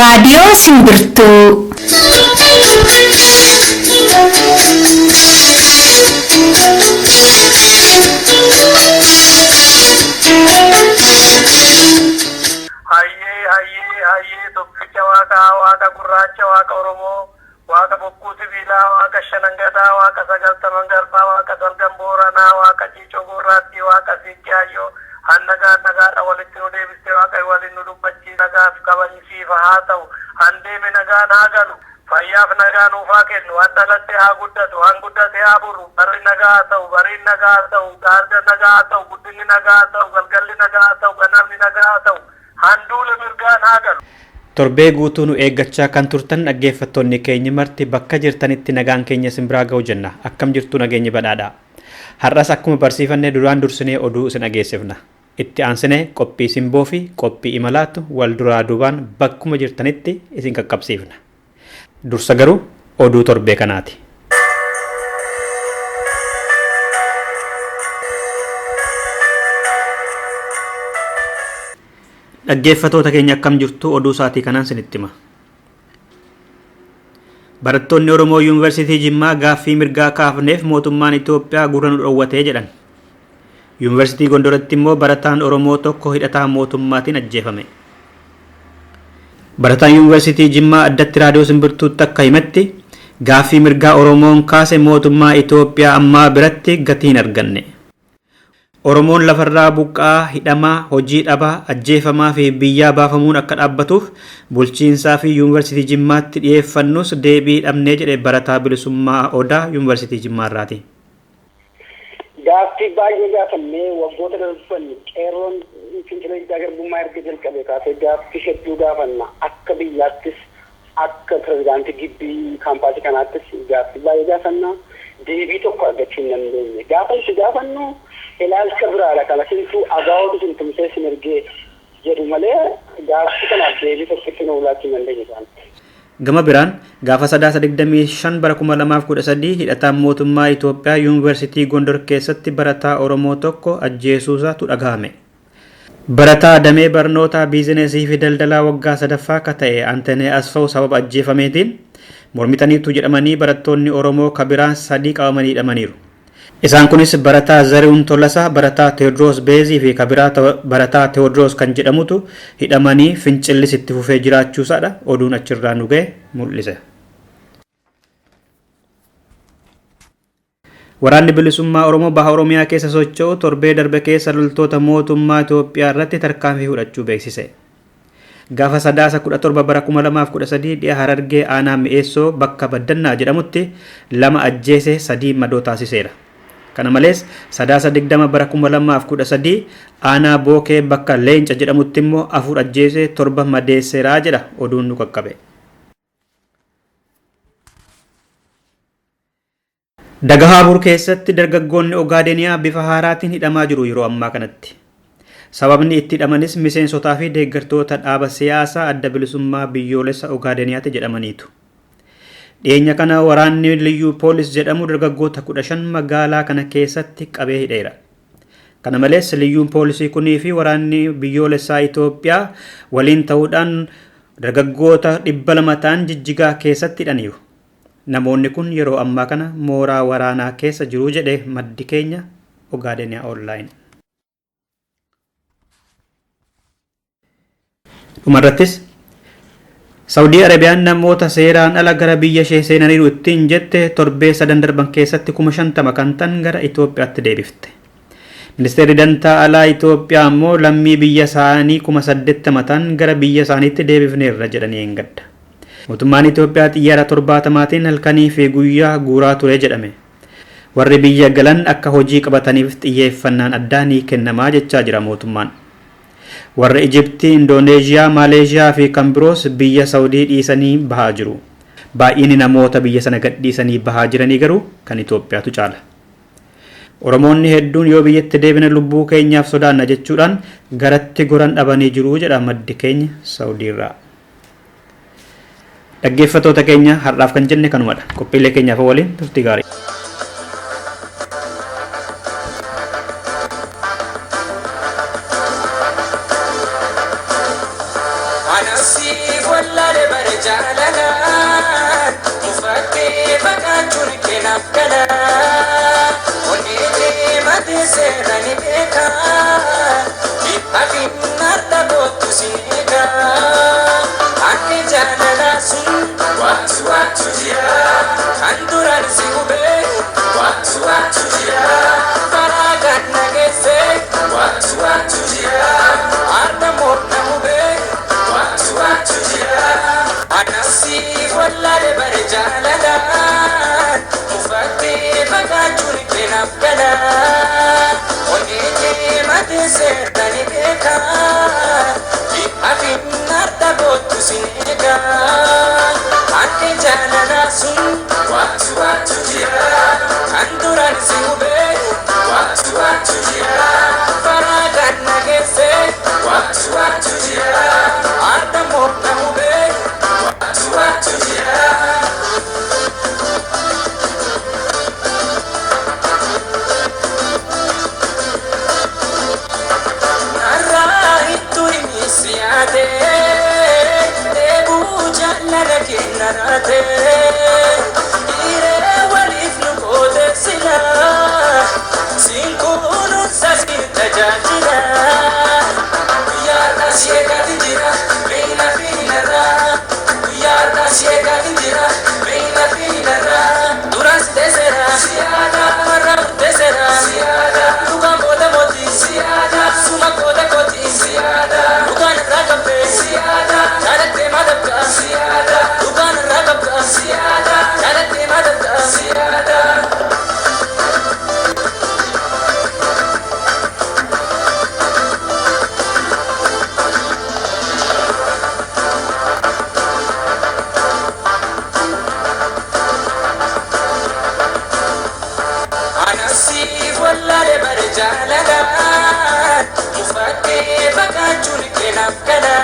Raadiyoo Simbirtuu. Hayyee hayyee hayyee tokkicha waaqaa waaqa gurraacha waaqa Oromoo waaqa bokkuu sibiilaa waaqa shanangadaa waaqa sagaltaman garbaa waaqa salgan booranaa waaqa ciicoo gurraattii waaqa siiqqee hayyoo hannagaa nagaadha walitti nu deebistee waaqa waliin nu dubbachii nagaaf kabajisiifa haa ta'u handeeme nagaan haa galu fayyaaf nagaa nuufaa kennu han dhalatte haa guddatu han guddate haa buru barri nagaa haa ta'u bariin nagaa haa ta'u gaarda nagaa haa ta'u guddinni nagaa haa ta'u galgalli nagaa haa ta'u ganamni nagaa haa ta'u handuula mirgaan haa galu. Torbee guutuu nu eeggachaa kan turtan dhaggeeffattoonni keenya marti bakka jirtanitti nagaan keenya isin biraa ga'u jenna. Akkam jirtu nageenyi badhaadha. Har'as akkuma barsiifannee duraan dursinee oduu isin dhageessifna. Itti aansinee qophii simboo fi qophii imalaatu wal duraa duubaan bakkuma jirtanitti isin qaqqabsiifna. Dursa garuu oduu torbee kanaati. Dhaggeeffattoota keenya akkam jirtu oduu isaatii kanaan isinitti hima. Barattoonni Oromoo Yuunivarsiitii Jimmaa gaaffii mirgaa kaafneef mootummaan Itoophiyaa gurra nu dhoowwatee jedhan. Yuunivarsiitii Gondoritti immoo barataan Oromoo tokko hidhataa mootummaatiin ajjeefame. Barataan Yuunivarsiitii Jimmaa addatti raadiyoo simbirtuutti akka himetti gaaffii mirgaa Oromoon kaase mootummaa Itoophiyaa ammaa biratti gatii hin arganne. Oromoon lafarraa buqqaa, hidhamaa, hojii dhabaa, ajjeefamaa fi biyyaa baafamuun akka dhaabbatuuf bulchiinsaa fi Yuunivarsiitii Jimmaatti dhiyeeffannus deebii dhabnee jedhe barataa bilisummaa Odaa Yuunivarsiitii Jimmaarraati. Gaaffii baay'ee gaafannee waggoota darban qeerroon fincila diddaa garbummaa erga jalqabe kaasee gaaffii hedduu gaafanna akka biyyaattis akka pirezidaantii gibbii kaampaasii kanaattis gaaffii baay'ee gaafanna deebii tokko argachuu hin dandeenye. Gaafa itti gaafannu ilaalcha biraadha kana sintuu agaa'ootu sin tumsee sin ergee jedhu malee gaaffii kanaaf deebii tokkitti nu laachuu hin dandeenye isaan. Gama biraan gaafa sadaasa 25 bara 2013 hidhataan mootummaa Itoophiyaa Yuunivarsiitii Gondor keessatti barataa Oromoo tokko ajjeesuusaatu dhagahame. Barataa damee barnootaa biizinesii fi daldalaa waggaa sadaffaa akka ta'e Antenee Asfaw sababa ajjeefameetiin mormitaniitu jedhamanii barattoonni Oromoo kabiraan sadii qabamanii hidhamaniiru. Isaan kunis barataa Zarihuun Tolasaa, barataa Teewodiroos Beezii fi kabiraa barataa Teewodiroos kan jedhamutu hidhamanii fincillis itti fufee jiraachuusaadha oduun achirraa nu ga'e mul'ise. Waraanni bilisummaa Oromoo baha Oromiyaa keessa socho'u torbee darbe keessa loltoota mootummaa Itoophiyaa irratti tarkaanfii fudhachuu beeksise. Gaafa sadaasa 17 bara 2013 dhiya Harargee aanaa mi'eessoo bakka baddannaa jedhamutti lama ajjeese sadii madoo taasiseera. Kana malees sadaasa 20 bara 2013 aanaa Bookee bakka Leenca jedhamutti immoo afur ajjeese torba madeesseeraa jedha oduun nu qaqqabe. Dagahaabur keessatti dargaggoonni Ogaadeniyaa bifa haaraatiin hidhamaa jiru yeroo ammaa kanatti. Sababni itti hidhamanis miseensotaa fi deeggartoota dhaaba siyaasaa adda bilisummaa biyyoolessa Ogaadeniyaati jedhamaniitu. Dhiyeenya kana waraanni liyyuu poolis jedhamu dargaggoota 15 magaalaa kana keessatti qabee hidheera. Kana malees liyyuun poolisii kunii fi waraanni biyyoolessaa Itoophiyaa waliin ta'uudhaan dargaggoota 200 ta'an jijjigaa keessatti hidhaniiru. Namoonni kun yeroo ammaa kana mooraa waraanaa keessa jiru jedhe maddi keenya Ogaadeniyaa Online. Dhumarrattis Saawudii Arabiyaan namoota seeraan ala gara biyya ishee seenaniiru ittiin jette torbee sadan darban keessatti 50,000 kan ta'an gara Itoophiyaatti deebifte. Ministeerri dantaa alaa Itoophiyaa immoo lammii biyya isaanii 80,000 ta'an gara biyya isaaniitti deebifneerra jedhanii hin gadda. Mootummaan Itoophiyaa xiyyaara 70maatiin halkanii fi guyyaa guuraa ture jedhame. Warri biyya galan akka hojii qabataniif xiyyeeffannaan addaa ni kennamaa jechaa jira mootummaan. Warri Ijiptii, Indooneeziyaa, Maaleeziyaa fi kan biroos biyya Saawudii dhiisanii bahaa jiru. Baay'inni namoota biyya sana gadhiisanii bahaa jiranii garuu kan Itoophiyaatu caala. Oromoonni hedduun yoo biyyatti deebine lubbuu keenyaaf sodaanna jechuudhaan garatti goran dhabanii jiru jedha maddi keenya Saawudiirraa. Dhaggeeffattoota keenya har'aaf kan jenne kanumadha. Qophiilee keenyaaf waliin turtii gaarii. Anasi wallale. gala. Onnee matee seera ni beeka. Afinarra kootu si eega. Akka jaalala sun waatu waatu jira. Kan duraan si hubee waatu waatu jira. Karaa kan nageesse waatu waatu jira. Arda morna hubee waatu waatu jira. Anasi wallaale bare jaalala. Mufattee fagaachuun keenaaf gala. Onnee matee seera ni beeka. Afinarra kootu si eega. Akka jaalala sun waatu waatu jira. Kan duraan si hubee waatu waatu jira. Karaa kan nageesse waatu waatu jira. Arda morna hubee waatu waatu jira. Narraa hin turini siyaate, dheebuu jaalala kenna naate. Dhiiree waliif nu goote sila, siin kunuunsa siin tajaajila. Guyyaadhaa si eegaatiin jira, beeyna fiinarraa. Guyyaadhaa si eegaatiin jira, beeyna fiinarraa. Duraan si teessera, siyaada. Marraa teessera, siyaada. Dhugaan booda mootii, siyaada. Suma kooda kooti, siyaada. Dhugaan irraa qabdee, siyaada. Jaalattee maadabda, siyaada. Dhugaan irraa qabda, siyaada. Jaalattee maadabda, siyaada. Anasi wallaale bare jaalala. Mufattee fagaachuun keenaaf gala.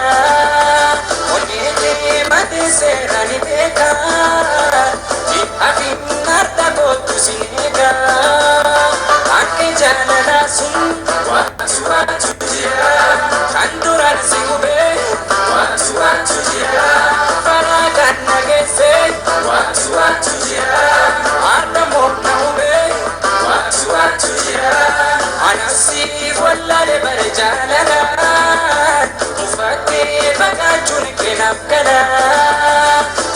Onnee matee seera ni beeka. Afinarra kootu si eega. Akka jaalala sun waatu waatu jira. Kan duraan si hubee waatu waatu jira. Karaa kan nageesse waatu waatu jira. Arda morna hubee waatu waatu jira. Anasi wallaale bare jaalala. Mufattee fagaachuun keenaaf gala.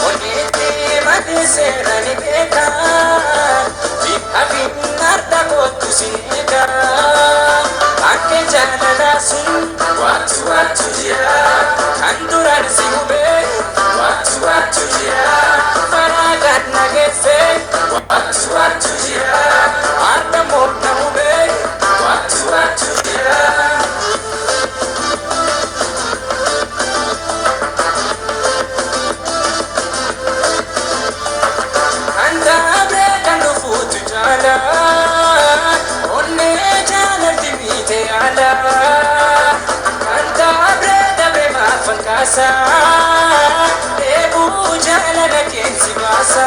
Onnee matee seera ni beeka. Afinarra kootu si eega. Akka jaalala sun waatu waatu jira. Kan duraan si hubee waatu waatu jira. Karaa kan nageesse waatu waatu jira. Arda morna hubee waatu waatu jira. Kan dabree kan dhufuutu jaala. Onnee jaalalti miite yaala. Kan dabree dabree maafan kaasa. Dheebuu jaalala keensi baasa.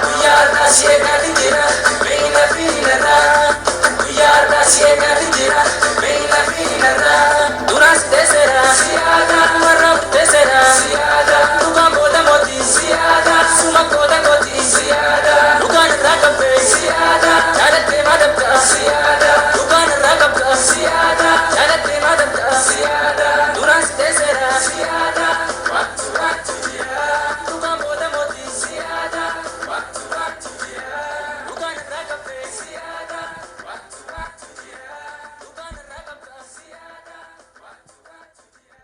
Guyyaadhaa si eegaatiin jira, beeyna fiinarraa. Guyyaadhaa si eegaatiin jira, beeyna fiinarraa. Duraas teessera, siyaada. Warra teessera, siyaada. Dhugaan booda mootii, siyaada. Suma kooda kooti, siyaada. Dhugaan irraa qabdee, siyaada. Jaalattee maadabda, siyaada. Dhugaan irraa qabda, siyaada. Jaalattee maadabda, siyaada. Duraas teessera, siyaada. Waatu waatu jira. Dhugaan booda mootii, siyaada. Waatu waatu jira. Dhugaan irraa qabdee, siyaada. Waatu waatu jira. Dhugaan irraa qabda, siyaada. Waatu waatu jira.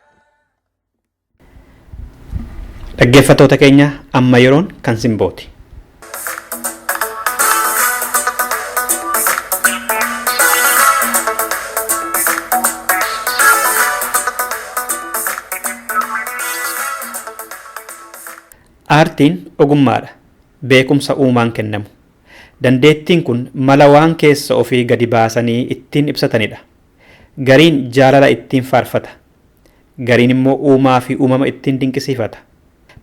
Dhaggeeffattoota keenya amma yeroon kan simbooti. Aartiin ogummaadha. Beekumsa uumaan kennamu. Dandeettiin kun mala waan keessa ofii gadi baasanii ittiin ibsatanidha. Gariin jaalala ittiin faarfata. Gariin immoo uumaa fi uumama ittiin dinqisiifata.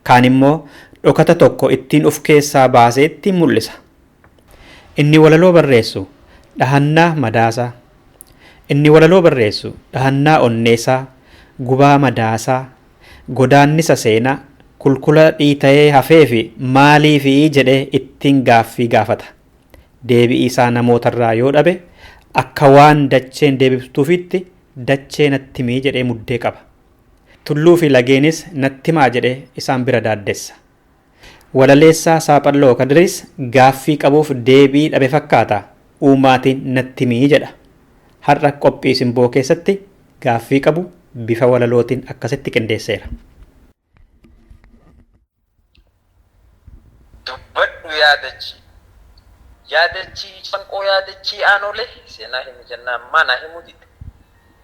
Kaan immoo dhokata tokko ittiin of keessaa baasee ittiin mul'isa. Inni walaloo barreessu dhahannaa madaasaa. Inni walaloo barreessu dhahannaa onneesaa, gubaa madaasaa, godaannisa seenaa, Kulkula dhiita'ee hafeefi maaliifi jedhee ittiin gaaffii gaafata. Deebii isaa namootarraa yoo dhabe akka waan dacheen deebiftuufitti dachee natti himii jedhee muddee qaba. Tulluu fi lageenis natti himaa jedhee isaan bira daaddessa. Walaleessaa Saaphalloo Kadiris gaaffii qabuuf deebii dhabe fakkaata. Uumaatiin natti himii jedha. Har'a qophii simboo keessatti gaaffii qabu bifa walalootiin akkasitti qindeesseera. Dubbadhu yaadachi. Yaadachi canqoo yaadachi aanolee seenaa himi jennaan mana himuu didde.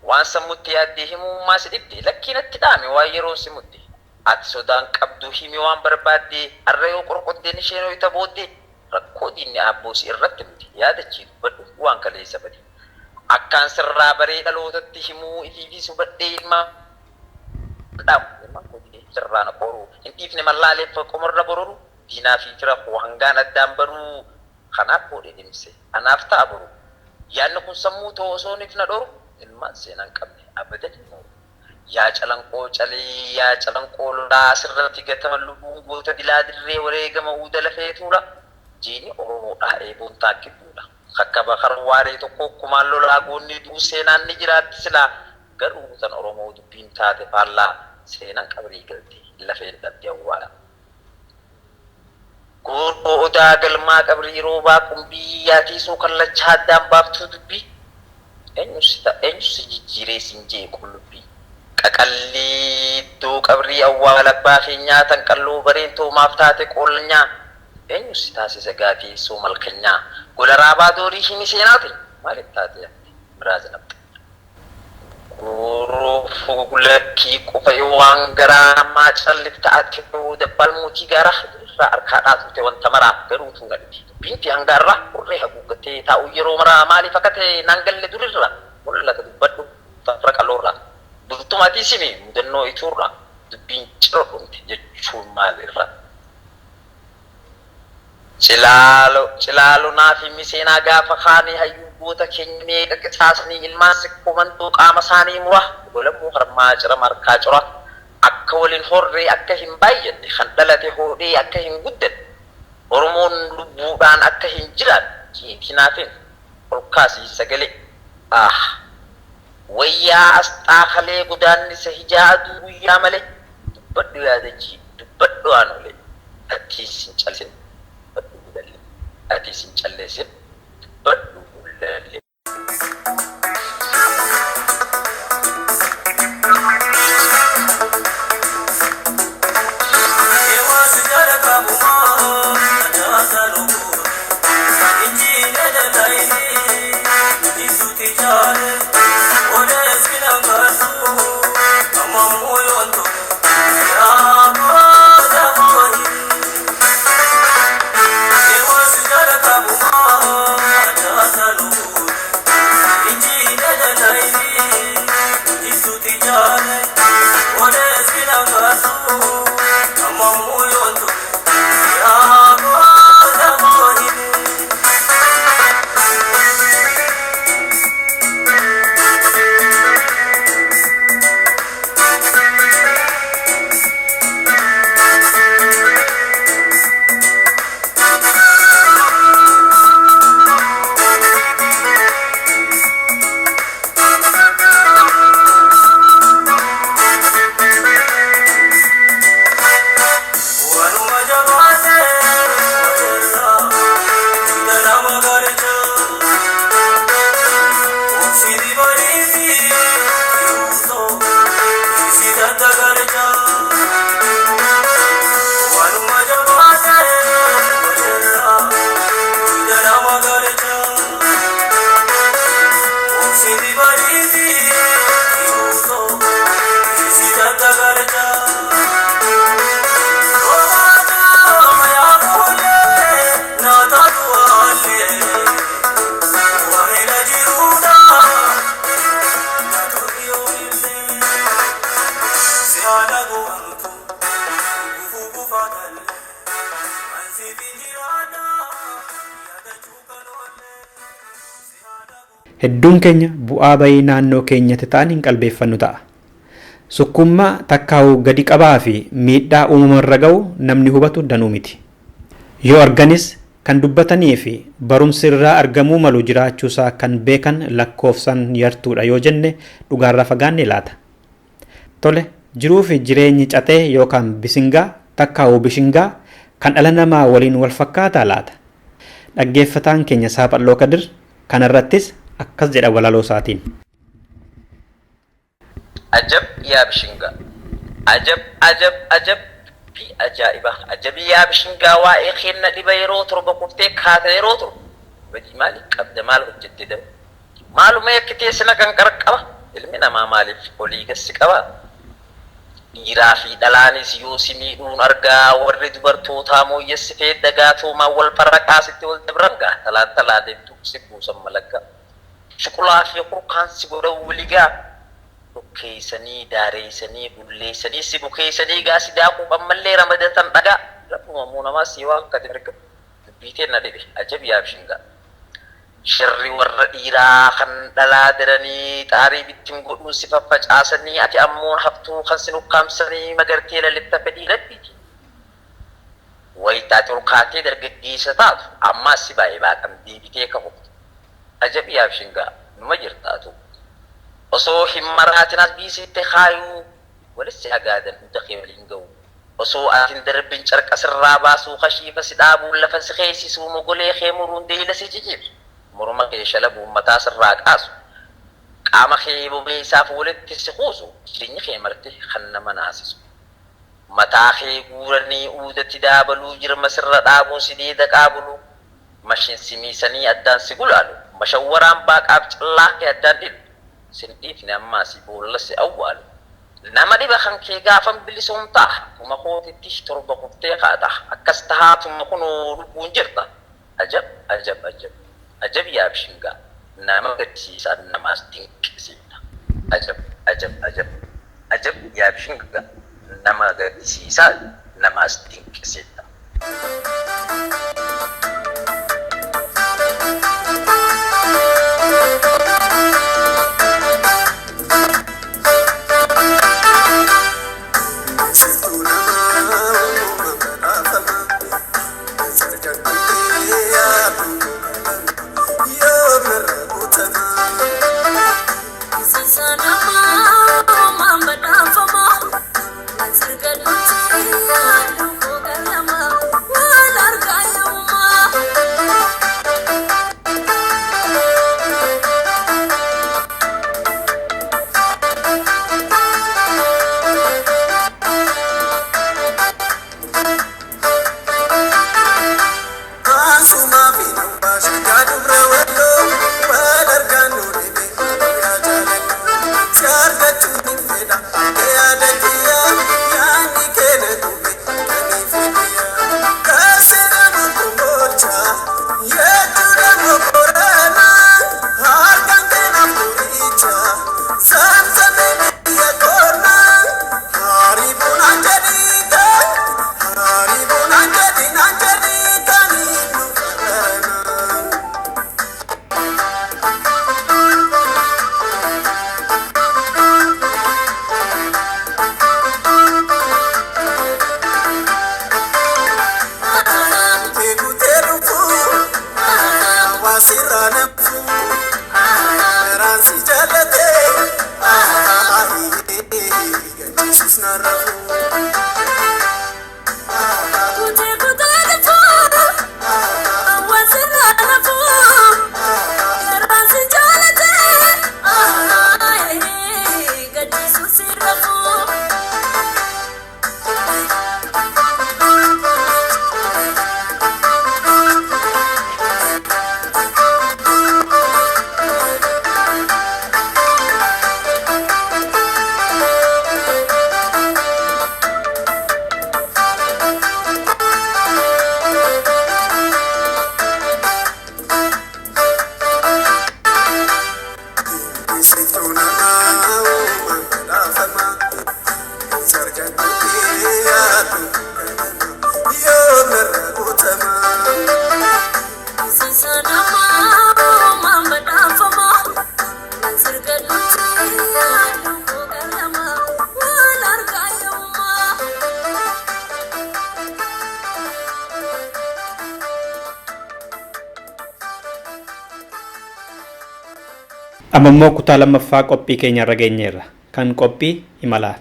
Waan sammuutti yaaddee himuu si dhibde lakkii natti dhaame waan yeroo si mudde. Ati sodaan qabdu himi waan barbaadde har'a yoo qorqoddeen isheen hoyita booddee rakkoo diinni aabboo si irratti miti yaadachi dubbadhu waan kaleessa bade. Akkaan sirraa baree dhalootatti himuu ifiifis hubadhee ilmaa dhaamu ilmaan koo didee sirraa na qoruu hin dhiifne mallaaleef qomarra bororu diinaa fi fira koo hangaan addaan baruu kanaaf boodee dhimse anaaf ta'a boru yaadni kun sammuu too osoo nif na dhoru ilmaan seenaan qabne abadan hin ooru. Yaa calanqoo calee yaa calanqoo lolaa sirratti gatama lubbuun goota dilaa dirree wareegama uuda lafee tuula jiini Oromoodhaa eeboon taakkidduudha. Akka bakar waaree tokko kumaan lolaa goonni du'u seenaan ni jiraatti silaa garuu tan Oromoo dubbiin taate faallaa seenaan qabrii galte lafeen dhabde awwaala. Gooroo odaa galmaa qabrii roobaa qumbii yaatiisuu kallachaa addaan baaftuu dubbii eenyu si jijjiiree siin jee qullubbii. Qaqallii iddoo qabrii awwaala abbaa keenyaa tan qalloo bareentoo maaf taate qoolnyaa eenyu si taasisa gaateessoo malkanyaa gola raabaa doorii himi seenaa ta'e maaliif taate yatte miraaza nabxa. Gooroo fuulakkii qofa waan garaa ammaa callifta ati dabbal mootii garaa irraa harkaa dhaatute wanta maraa garuu tun gadhi. Dubbiinti hangaarraa hurree haguuggatee taa'u yeroo maraa maaliif akka ta'e naan galle durirra mul'ata dubbadhu farra qaloorraa. Bultumaatii simi mudannoo ituurraa dubbiin ciro dhumte jechuun maalirra. Cilaalo naaf himi seenaa gaafa kaanii hayyuu goota keenya meeqa qisaasanii ilmaan sikkoomantoo qaama isaanii mura golamuu harmaa cira markaa cira akka waliin horree akka hin baay'anne kan dhalate hoodhee akka hin guddanne Oromoon lubbuudhaan akka hin jiraanne jiitii naafin ol kaasii sagalee ah wayyaa asxaa kalee godaannisa hijaa aduu guyyaa malee dubbadhu yaadachi dubbadhu aanolee atiis hin callisin dubbadhu gudallee atiis hin calleessin dubbadhu gudallee. Hedduun keenya bu'aa bayii naannoo keenyatti ta'an hin qalbeeffannu ta'a. Sukkummaa takkaa'uu gadi qabaa fi miidhaa uumamarra ga'u namni hubatu danuu miti. Yoo arganis kan dubbatanii fi barumsi irraa argamuu malu jiraachuusaa kan beekan lakkoofsan yartuudha yoo jenne dhugaarraa fagaanne laata. Tole jiruu fi jireenyi catee yookaan bisingaa takkaa'uu bishingaa kan dhala namaa waliin wal fakkaataa laata. Dhaggeeffataan keenya Saaphalloo Kadir kanarrattis akkas jedha walaloo isaatiin. Ajab yaa bishingaa. Ajab ajab ajab fi ajaa'iba. Ajabi yaa bishingaa waa'ee kenna dhiba yeroo torba kuftee kaata yeroo torba. Badii maali qabda maal hojjette daba? Maaluma yakkitee sina kan qarqaba? Ilmi namaa maaliif olii gassi qaba? Dhiiraa fi dhalaanis yoo si miidhuun argaa warri dubartootaa mooyyessitee dagaa toomaa wal farraqaa sitti wal dabran gaa talaan talaa deemtu si buusan malaggaa. Shuqulaa fi kurkaan si godhan waligaa. Dhukkeessanii daareessanii bulleessanii si bukeessanii gaa si daakuu ammallee ramadatan dhagaa. Rabbuma muu namaa si waan akkati mirga. Dubbii na dhibe ajab yaa bishingaa. Shirri warra dhiiraa kan dhalaa diranii xaarii bittin godhuun si faffacaasanii ati ammoo haftuu kan si nukkaamsanii magartee lalitta fedhii rabbiiti. Wayitaati ol kaatee dargaggeessa taatu ammaas si baay'ee baaqam deebitee kafuftu. Ajab yaa bishingaa numa jirtaatu. Osoo hin maraatin as biisitti kaayuu walitti agaadan hunda kee waliin ga'u. Osoo atin darbin carqa sirraa baasuu kashiifa si dhaabuun lafa si keessisu mogolee kee muruun deeyila si ciciibsu. Morma kee shalabuun mataa sirraa kaasu. Qaama kee bobeessaaf walitti si kuusu jireenyi kee marti kan nama naasisu. Mataa kee guuranii uudatti daabaluu jirma sirra dhaabuun si deeda qaabulu. Mashin si miisanii addaan si gulaalu. Mashawwaraan baaqaaf callaa kee addaan dhibu. Sin dhiifne ammaa si boolla si awwaalu. Nama dhiba kan kee gaafan bilisoomtaa tuma kootitti torba kuftee kaata akkas tahaa tuma kunoo lubbuun jirta. Ajab ajab ajab ajab yaa bishingaa nama gaddisiisaa namaas dinqisiisa. Ajab ajab ajab ajab yaa bishingaa nama gaddisiisaa namaas dinqisiisa. Amma immoo kutaa lammaffaa qophii keenya irra geenyeerra. Kan qophii imalaa.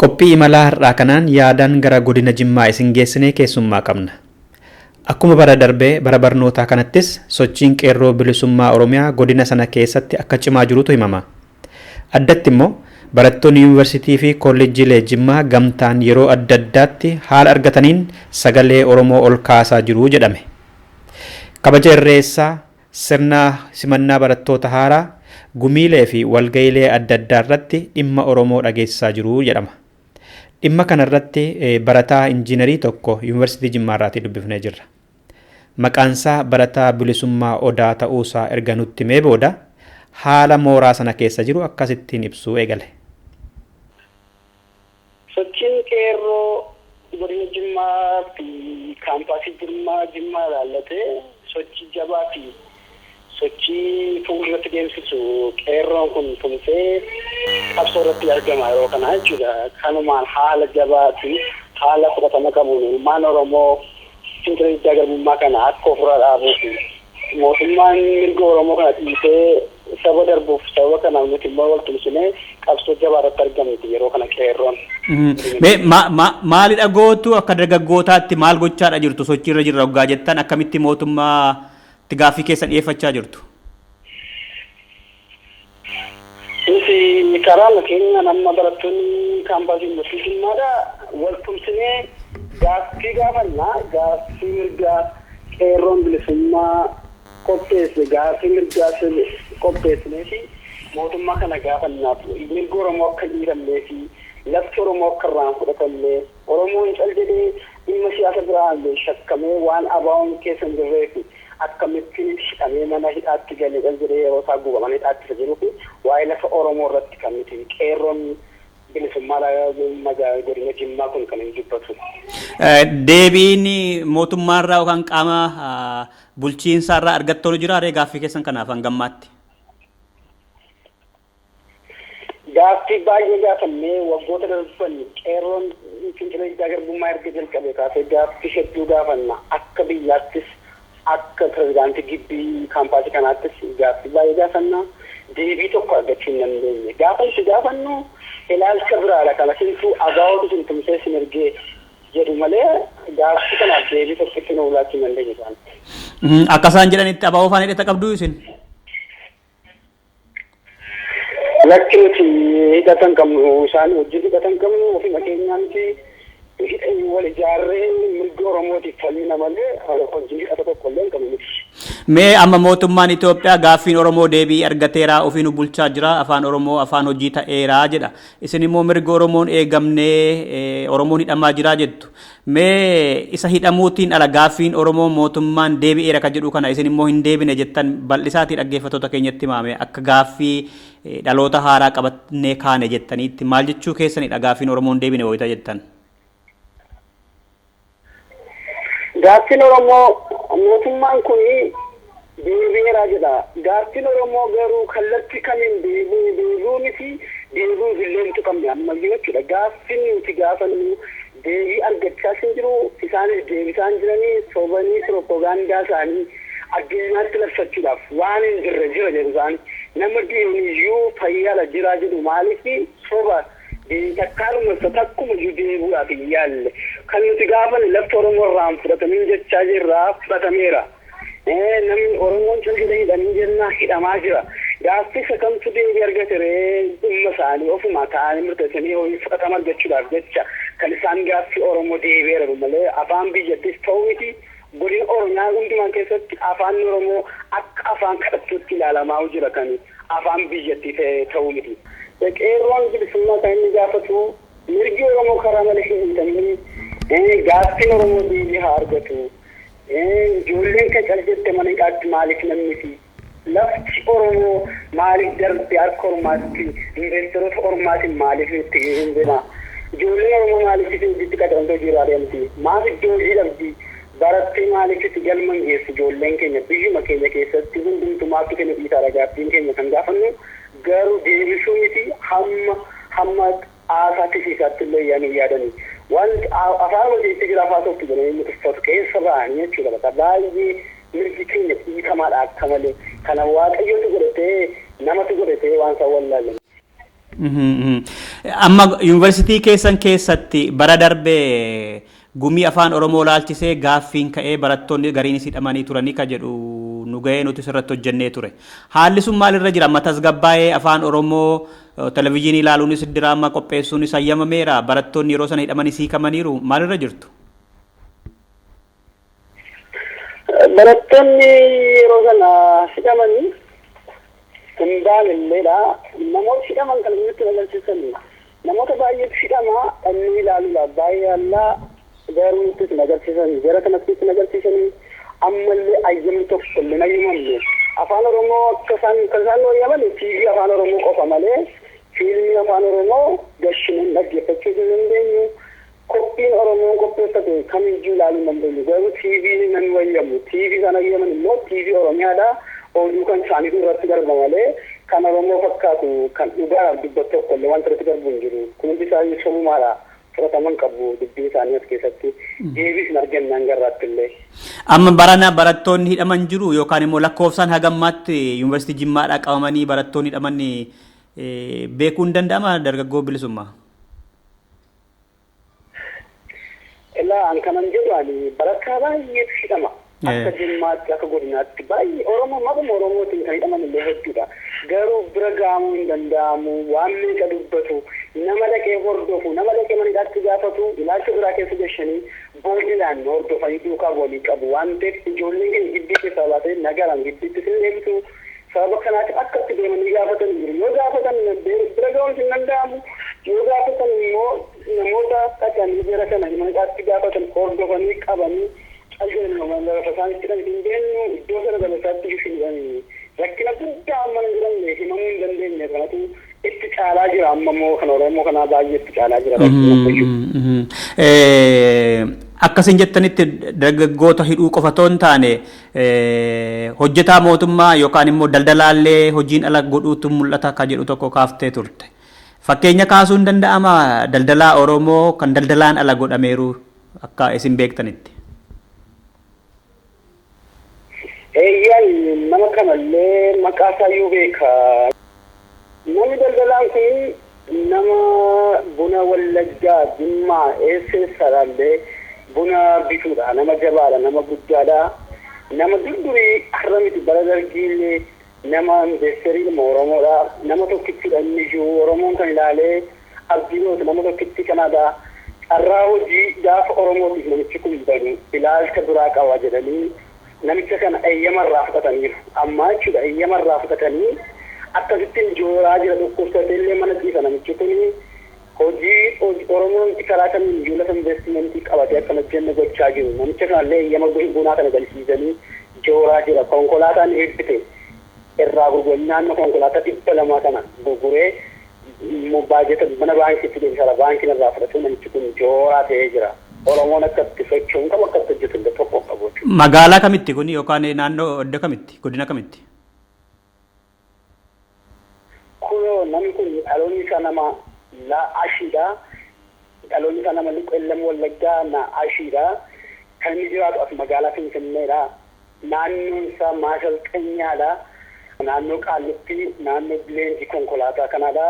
Qophii imalaa har'aa kanaan yaadaan gara godina Jimmaa isin geessinee keessummaa qabna. Akkuma bara darbee bara barnootaa kanattis sochiin qeerroo bilisummaa Oromiyaa godina sana keessatti akka cimaa jirutu himama. Addatti immoo barattoonni yuunivarsiitii fi kolleejjiilee Jimmaa gamtaan yeroo adda addaatti haala argataniin sagalee Oromoo ol kaasaa jiru jedhame. Kabaja irreessaa, sirna simannaa barattoota haaraa, gumiilee fi walga'iilee adda addaa irratti dhimma Oromoo dhageessisaa jiru jedhama. Dhimma kanarratti barataa injiinarii tokko yuunivarsiitii Jimmaa irraatii dubbifnee jirra. Maqaansaa barataa bilisummaa Odaa ta'uusaa erga nutti himee booda haala mooraa sana keessa jiru akkasittiin ibsuu eegale. Sochiin qeerroo godina Jimmaa fi kaampaasii Jimmaa ilaallatee sochii jabaa fi sochii fuulduratti deemsisu qeerroon kun tumsee qabsoo irratti argama yeroo kana jechuudha. Kanumaan haala jabaa fi haala fudhatama qabuun ilmaan Oromoo fincila diddaa garbummaa kana akka ofirraa dhaabuuf mootummaan mirga Oromoo kana dhiisee saba darbuuf sababa kanaaf nuti immoo wal tumsinee qabsoo jabaa irratti argamti yeroo kana qeerroon. Mee maalidha gootu akka dargaggootaatti maal gochaadha jirtu sochiirra jirra hoggaa jettan akkamitti mootummaatti gaaffii keessan dhiyeeffachaa jirtu? Nuti karaa keenya nama barattoonni kaampaasii yuunivarsiitii Jimmaadha wal tumsinee gaaffii gaafannaa gaaffii mirgaa qeerroon bilisummaa qopheesse gaaffii mirgaa qopheessinee fi mootummaa kana gaafannaaf mirga Oromoo akka hin dhiiramnee fi lafti Oromoo akka irraa hin fudhatamne Oromoon cal jedhee dhimma siyaasa biraan shakkamee waan ABO'n keessa hin jirree fi akkamittiin hidhamee mana hidhaatti galee cal jedhee yeroo isaa guuba mana hidhaatti isa jiruu fi waa'ee lafa Oromoo irratti kan nuti qeerroon bilisummaa godina Jimmaa kun kan hin dubbatu. Deebiin mootummaarraa yookaan qaama bulchiinsaarraa argattoonu jira ree gaaffii keessan kanaaf hangammaatti? Gaaffii baay'ee gaafannee waggoota darban qeerroon fincila diddaa garbummaa erga jalqabe kaasee gaaffii hedduu gaafanna akka biyyaattis akka pirezidaantii gibbii kaampaasii kanaattis gaaffii baay'ee gaafanna deebii tokko argachuu hin dandeenye. Gaafa itti gaafannu ilaalcha biraadha kana sintuu ABO'tu sin tumsee sin ergee jedhu malee gaaffii kanaaf deebii tokkotti nu laachuu hin dandeenye isaan. Akka isaan jedhanitti ABO faana hidhata qabduu isin? Lakki nuti hidhatan qabnu isaan wajjin hidhatan qabnu ofuma keenyaanti wal ijaarree mirga Oromootiif falmina malee wajjin hidhata tokko illee hin qabnu miti. Mee amma mootummaan Itoophiyaa gaaffiin Oromoo deebii argateera ofiinu bulchaa jira afaan Oromoo afaan hojii ta'eera jedha. Isin immoo mirga Oromoon eegamnee Oromoon hidhamaa jira jettu. Mee isa hidhamuutiin ala gaaffiin Oromoo mootummaan deebi'eera kan jedhu kana isin immoo hin deebine jettan bal'isaatii dhaggeeffattoota keenyatti himame akka gaaffii dhaloota haaraa qabatnee kaane jettaniitti maal jechuu keessanidha gaaffiin Oromoon deebine wayita jettan? Gaaffiin Oromoo mootummaan kun deebi'eera jedha. Gaaffiin Oromoo garuu kallattii kamiin deebi'uu miti deebi'uuf illee hin tuqamne ammayyuu jechuudha. Gaaffiin nuti gaafannu deebii argachaa hin jiru. Isaanis deebisaan jiranii sobanii piroopagaandaa isaanii addunyaatti labsachuudhaaf waan hin jirre jira jedhu isaan. Nama deebiyyuu fayyaadha jira jedhu maaliif soba takkaaluma takkuma iyyuu deebi'uudhaaf hin yaalle. Kan nuti gaafanne lafti Oromoo irraa hin fudhatamin jechaa jirra fudhatameera. Namni Oromoon cal jedhee hidhamin jennaa hidhamaa jira. Gaaffii isa kamtu deebii argate ree dhimma isaanii ofuma ta'anii murteessanii hojii fudhatama argachuudhaaf jecha kan isaan gaaffii Oromoo deebi'eera malee afaan biyyattis ta'uu miti. Godina Oromiyaa hundumaa keessatti afaan Oromoo akka afaan kadhattuutti ilaalamaa jira kan afaan biyyattii ta'uu miti. Qeerroon bilisummaa kan inni gaafatu mirgi Oromoo karaa malee hin hiikamne gaaffiin Oromoo deebii haa argatu. Ijoolleen kan cal jette mana hidhaatti maaliif namni fi lafti Oromoo maaliif darbe harka Ormaatti investoroota Ormaatiin maaliif itti hin jenna. Ijoolleen Oromoo maaliif itti qacaramtee hojiirraa deemti? Maaf iddoo hojii dhabdi? Barattee maaliif itti galma hin geessu ijoolleen keenya biyyuma keenya keessatti hundumtu maaltu kennu dhiisaadha gaaffiin keenya kan gaafannu garuu deebisuu miti hamma haasaa tisiisaatti illee yaanii yaadanii. Wanti afaan hojiitti jira afaan tokko jedhanii inni tuffatu keessa ba'anii jechuudha. Bakka baay'ee mirgi keenya dhiitamaadha akka malee. Kana Waaqayyotu godhatee Namatu godhe ta'ee waan isaan wallaalan. Amma yuunivarsiitii keessan keessatti bara darbee gumii afaan Oromoo laalchisee gaaffiin ka'ee barattoonni gariinis hidhamanii turanii ka jedhu nu ga'ee nuti sirratti hojjennee ture. Haalli sun maalirra jira? Amma tasgabbaa'ee afaan Oromoo televizyiinii ilaaluunis diraamaa qopheessuunis hayyamameera. Barattoonni yeroo sana hidhamanii hiikamaniiru. Maalirra jirtu? Barattoonni yeroo sana hidhamanii hin baanilleedha. Namoota hidhaman kan nutti agarsiisan namoota baay'eetu hidhama dhannii ilaaluudha. Baay'ee allaa garuu nutti hin agarsiisan. Jara kanatti hin agarsiisan ammallee ayyamni tokko illee hin ayyamamne. Afaan Oromoo akka isaan kan isaan ayyaman TV afaan Oromoo qofa malee fiilmii afaan Oromoo gashineen dhaggeeffachuu hin dandeenyu. Qophiin Oromoon qopheeffate kamiyyuu ilaaluu hin dandeenyu. Garuu TV nan wayyamu. TV kan ayyaman immoo TV Oromiyaadha. Oduu kan isaaniitu irratti darba malee kan Oromoo fakkaatu kan dhugaadhaaf dubbatu tokko illee wanta irratti darbu hin jiru. Kun hundi isaanii sobumaadha. Fudhataman qabu dubbiin isaanii as keessatti. Deebiis hin arganne hanga irraatti illee. Amma barana barattoonni hidhaman jiru yookaan immoo lakkoofsaan hagammaatti yuunivarsiitii Jimmaadhaa qabamanii barattoonni hidhaman beekuun hin danda'ama dargaggoo bilisummaa? Ilaa an kanan jedhu ani barataa baay'eetu hidhama. Akka Jimmaatti akka godinaatti baay'ee Oromoo maquma Oromootiin kan hidhaman illee hedduudha. Garuu bira gahamuu hin danda'amu waan meeqa dubbatu nama dhaqee hordofu nama dhaqee mana hidhaatti gaafatu ilaalcha biraa keessa gashanii boodiidhaan hordofanii duukaa walii qabu waan ta'eef ijoolleen keenya gidduu keessaa baatee nagaraan gidduutti sin deemtu sababa kanaatiif akka itti deemanii gaafatan jiru. Yoo gaafatan bira ga'uun hin danda'amu. Yoo gaafatan immoo namoota dhaqanii jara kana mana hidhaatti gaafatan hordofanii qabanii qalbii lafa isaanitti kan hin beennu iddoo sana dabalasaatti hin rakkina guddaa amma hin jiranne himamuu hin dandeenye kanatu itti caalaa jira amma immoo kan Oromoo kanaa baay'ee itti caalaa jira rakkina ammayyuu. Akkasin jettanitti dargaggoota hidhuu qofa otoo hin taane hojjetaa mootummaa yookaan immoo daldalaallee hojiin ala godhuutu mul'ata ka jedhu tokko kaaftee turte. Fakkeenya kaasuu hin danda'ama daldalaa Oromoo kan daldalaan ala godhameeru akka isin beektanitti. Eeyyaan nama kanallee maqaa isaayyuu beeka. Namni daldalaan kun nama buna Wallaggaa, Jimmaa, eessa eessaadhaallee buna bituudha. Nama jabaadha, nama guddaadha. Nama durdurii har'a miti bara dargiillee nama investorii ilma Oromoodha. Nama tokkittidha inni iyyuu Oromoon kan ilaalee abdii gootu nama tokkitti kanaadha. Carraa hojii gaafa Oromootiif namichi kun banu ilaalcha biraa qaba jedhanii namicha kana eeyyamarraa fudhataniiru. Amma jechuudha eeyyamarraa fudhatanii akkasittiin jooraa jira dhukkubsatee illee mana ciisa namichi kun hojii Oromoon karaa kamiin iyyuu lafa investimentii qabatee akka hojjenne gochaa jiru. Namicha kanallee eeyyama bunaa kana galchiisanii jooraa jira. Konkolaataan eebbite irraa gurguranii naannoo konkolaataa 200 kana gurguree baajata mana baankiitti deebisara. Baankiin irraa fudhatee namichi kun jooraa ta'ee jira. Oromoon akka itti socho'u qabu akka itti hojjetu illee tokko qabu jechuudha. Magaalaa kamitti kun yookaan naannoo iddoo kamitti godina kamitti? Kunoo namni kun dhaloonni isaa nama la ashiidha. Dhaloonni isaa nama Qellam Wallaggaa na ashiidha. Kan inni jiraatu as magaalaa Finfinneedha. Naannoon isaa Maashal Qanyaadha. Naannoo Qaallitti naannoo leenjii konkolaataa kanaadha.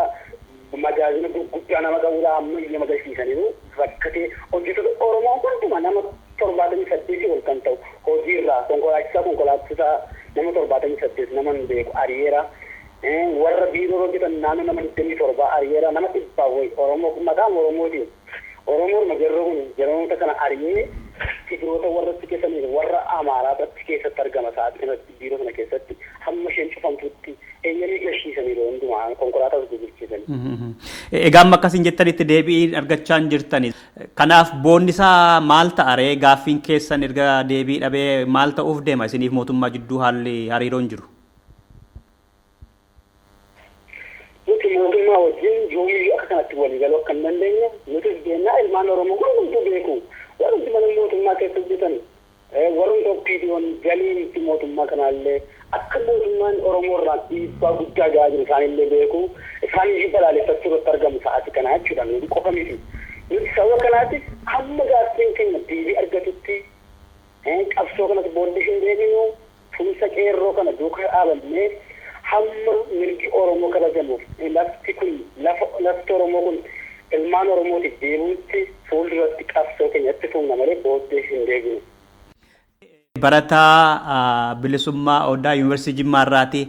Magaazina gurguddaa nama qabudha. Amma iyyama agarsiisaniiru. Rakkatee hojjettoota Oromoo hundumaa nama 78 ol kan ta'u hojiirraa konkolaachisaa nama 78 nama hin beeku ari'eera. Warra biiroo hojjetan naannoo nama 27 ari'eera nama 100 wayi Oromoo maqaan Oromootiin Oromoon jarroo kun jaroota kana ari'ee Tigiroota warra achi keessanii warra Amaaraa achi keessatti argama sa'aatii kanatti biiroo sana keessatti hamma isheen cufamtutti eeyyamii gashiisaniiru hundumaa konkolaataas gurgurchiisanii. Egaa amma akkasiin jettanitti deebii argachaa hin jirtani. Kanaaf boonni isaa maal ta'a ree gaaffiin keessan erga deebii dhabee maal ta'uuf deema isiniif mootummaa jidduu haalli hariiroon jiru? Nuti mootummaa wajjin yoomiyyuu akka kanatti walii galuu akka hin dandeenye nutis beennaa ilmaan Oromoo hundumtuu beeku. Warri mana mootummaa keessa hojjetan warri OPDOn galiin mootummaa kanaallee akka mootummaan Oromoo irraa dhiibbaa guddaa gahaa jiru isaanillee beeku. Isaan iyyuu balaaleffachuu irratti argamu sa'aatii kanaa jechuudha. Nuti qofa miti. Nuti sababa kanaatiif hamma gaaffiin keenya deebii argatutti qabsoo kanas booddee hin deebinu tumsa qeerroo kana duukaa dhaabannee Hamma mirgi Oromoo kabajamuuf lafti kun lafti Oromoo kun ilmaan Oromootiif deebi'utti fuulduratti qabsoo keenyatti fufna malee booddee hin deebinu. Barataa bilisummaa Odaa Yuunivarsiitii Jimmaa irraati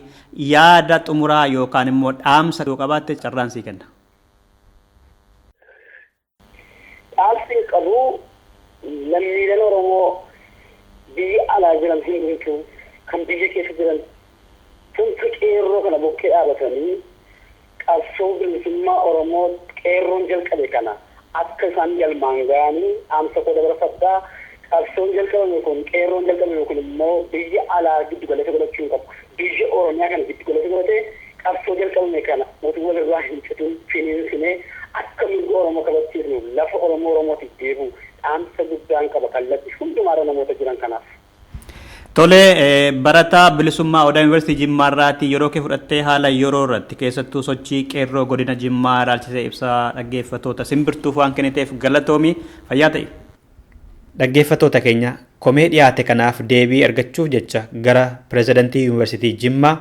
yaada xumuraa yookaan immoo dhaamsa yoo qabaatte carraan sii kenna. Dhaamsi hin qabu lammiileen Oromoo biyya alaa jiran hundumtuu kan biyya keessa jiran tumsa qeerroo kana bukkee dhaabatanii qabsoo bilisummaa Oromoo qeerroon jalqabe kana akka isaan galmaan ga'anii dhaamsa koo dabarfadhaa. Qabsoon jalqabame kun qeerroon jalqabame kun immoo biyya alaa giddu galeessa godhachuu hin qabu. Biyya Oromiyaa kana giddu galeessa godhatee qabsoo jalqabame kana mootummaa walirraa hin citin finiinsinee akka mirga Oromoo kabachiisnu lafa Oromoo Oromootiif deebi'u dhaamsa guddaan qaba kallattii hundumaarra namoota jiran kanaaf. Tole barataa bilisummaa Odaa Yuunivarsiitii Jimmaa irraati yeroo kee fudhattee haala yeroo irratti keessattuu sochii qeerroo godina Jimmaa ilaalchisee ibsaa dhaggeeffattoota simbirtuuf waan kenniteef galatoomi fayyaa ta'i. Dhaggeeffattoota keenya komee dhiyaate kanaaf deebii argachuuf jecha gara pirezidantii Yuunivarsiitii Jimmaa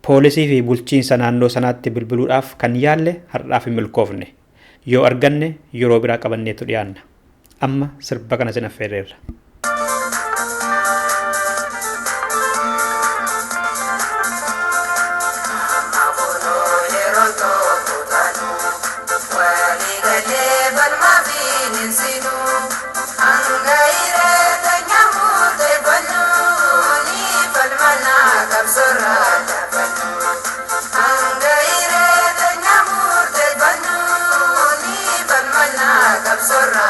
poolisii fi bulchiinsa naannoo sanaatti bilbiluudhaaf kan yaalle har'aaf hin milkoofne. Yoo arganne yeroo biraa qabanneetu dhiyaanna. Amma sirba kana sin affeerreerra. Sorra.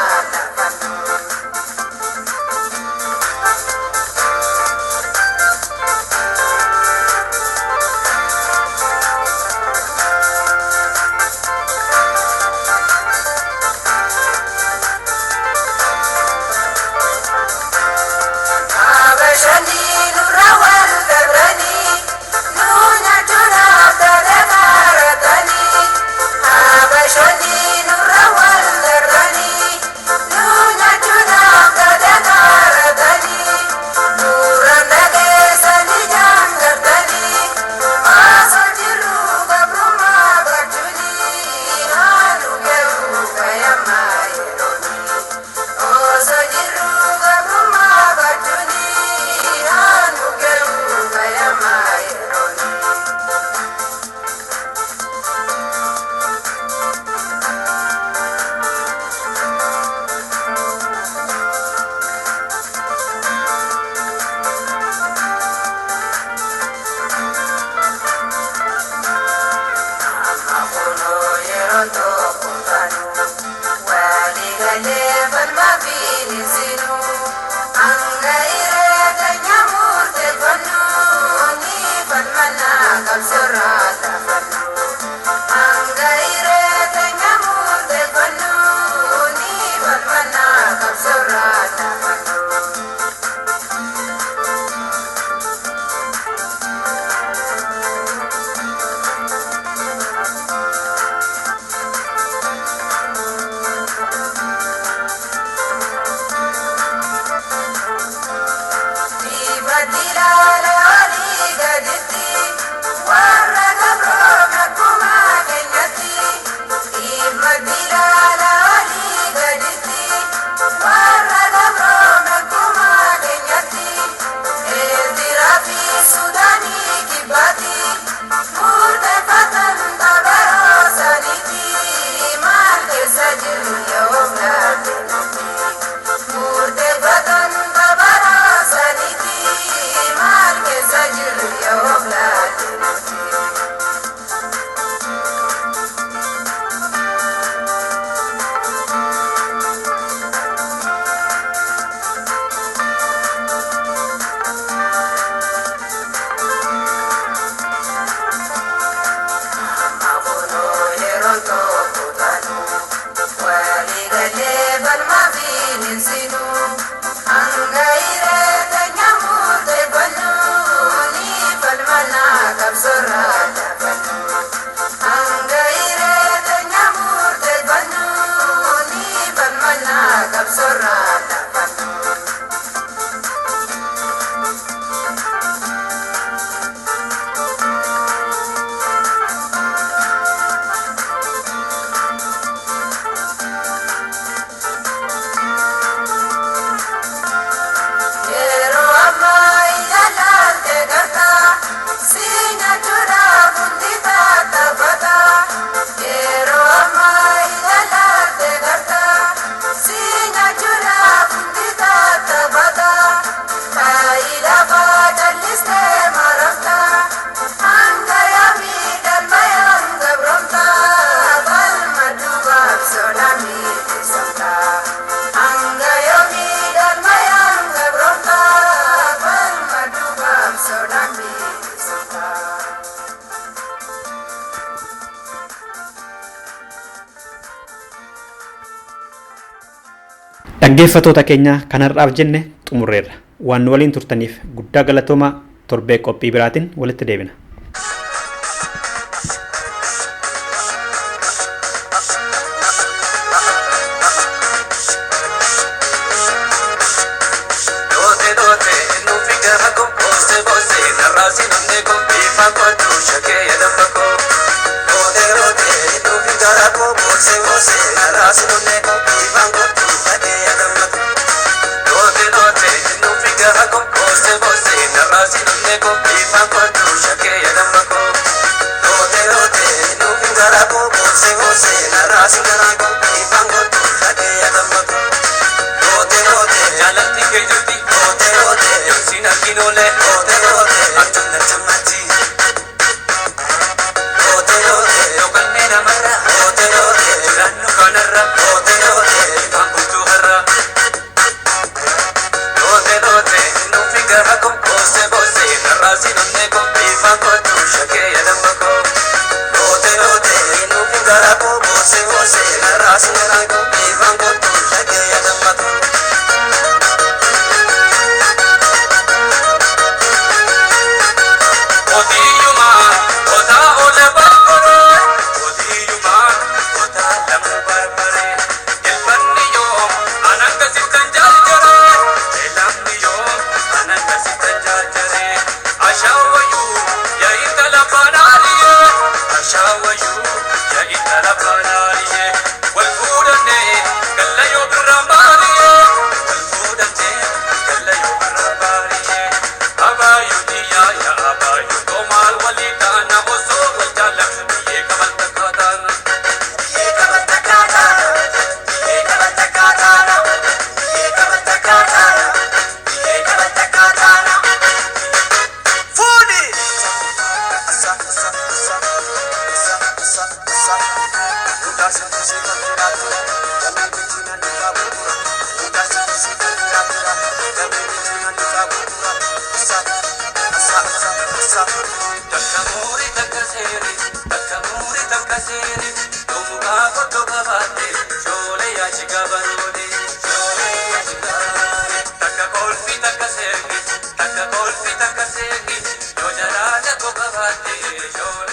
Dhaggeeffattoota keenya kanarraaf jenne xumurreerra. Waan nu waliin turtaniif guddaa galatoomaa torbee qophii biraatiin walitti deebina. Takka kolfi takka seeki, yoo jalaala koo qabaate.